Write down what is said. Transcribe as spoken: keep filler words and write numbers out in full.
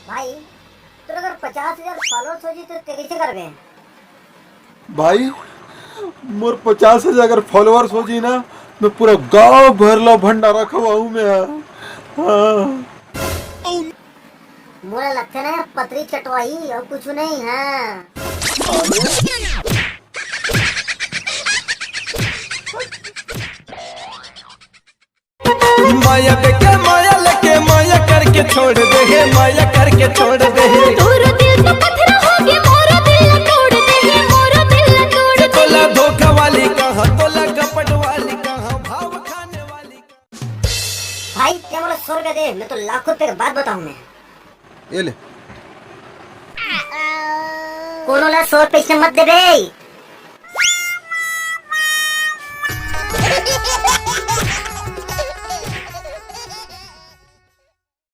भाई, तोर अगर पचास हजार फॉलोअर्स हो जी तो ते कैसे करबे? भाई, मोर पचास हजार अगर फॉलोअर्स हो जी ना, मैं पूरा गांव भर ला भंडारा खवाऊं मैं। हाँ। मोला लगथे ना यार, पतरी चटवाही और कुछ नहीं है। माया देके माया लेके माया करके छोड़ दे हे, माया करके छोड़ दे हे। तोरो दिल तो पत्थर हो गए, मोरो दिल तोड़ दे हे, मोरो दिल तोड़ दे। तोला धोखा वाली कहा, तोला कपट वाली कहा, भाव खाने वाली कहा। भाई, ते मोला सौ रुपया दे, मैं तो लाखों रुपया के बात बताऊं मैं। ये ले। कोनो ला सौ रुपया इसने मत देबे।